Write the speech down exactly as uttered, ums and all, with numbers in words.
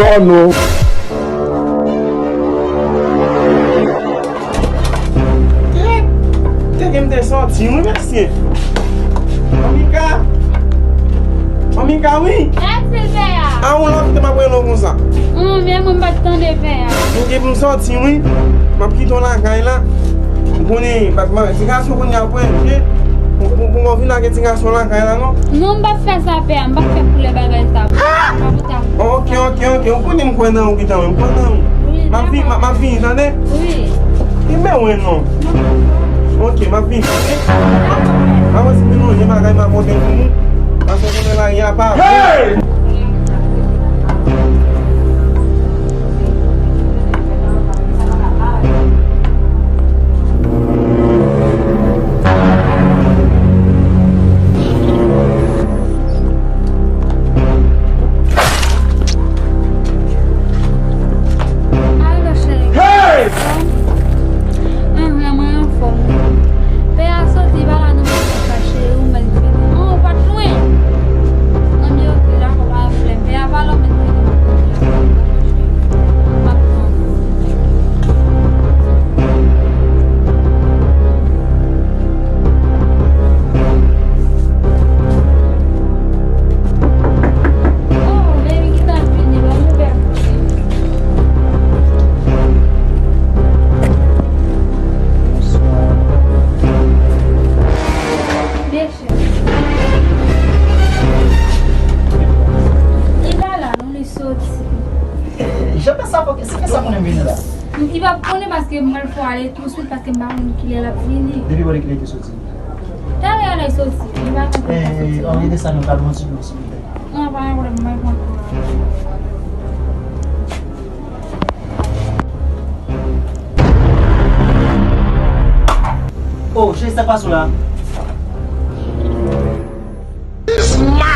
Oh no. Tèt, tèt m te sòti, wi, mesye. Anmika. Anmika, wi. Sa k se pè a? A, ou la, m te m ap rele w konsa. Hum, men mwen m pa t tande pè a. M gen pou m sòti, wi. M ap kite w lakay la. M konnen, bat mwen, ti gason kounye a pran, wi. Pou, pou, pou mwen vin lage ti gason lakay la, non? Non, m p ap fè sa, pè a. M p ap fè koulè bagay sa. Ah! M p ap fè sa. Ok, ok, ok. Ou konnen m kwè nan ou, Gita, m kwè nan ou. Wi, m ap vin, m ap, m ap vini, tande? Wi. E men wè non. Ok, m ap vini, tande? Dakò, pè. Avanse, m vin lonje bagay, m ap pote pou nou. Paske konnen lari a pa bon. Hey! Alo, cheri. Hey! Anfòm? Anhan, mwen anfòm. Pè a soti, pa la non, mwen chache ou, men vini. Oh, ou pa t lwen. Ann, ok, dakò, pa gen pwoblèm. Pè a pa la, men vini. M ap tann ou. Oh, baby, ki tan vini, ban m ouvè. Bonswa. Byen, cheri. Li pa la, non, li soti. Jan sa, se kisa konnen m vini la? Li p ap konnen paske m pral fè w ale touswit paske m pa konn kilè l ap vini. Depi bò de kilè li te soti? Talè a lè l soti, li pa konn kilè l ap soti, non. Eh, an rete sa, nou ka pran ti dlo, silvouplè. Non, pa gen pwoblèm, m pral pran dlo a. Oh, cheri, sa k pase w la? This is my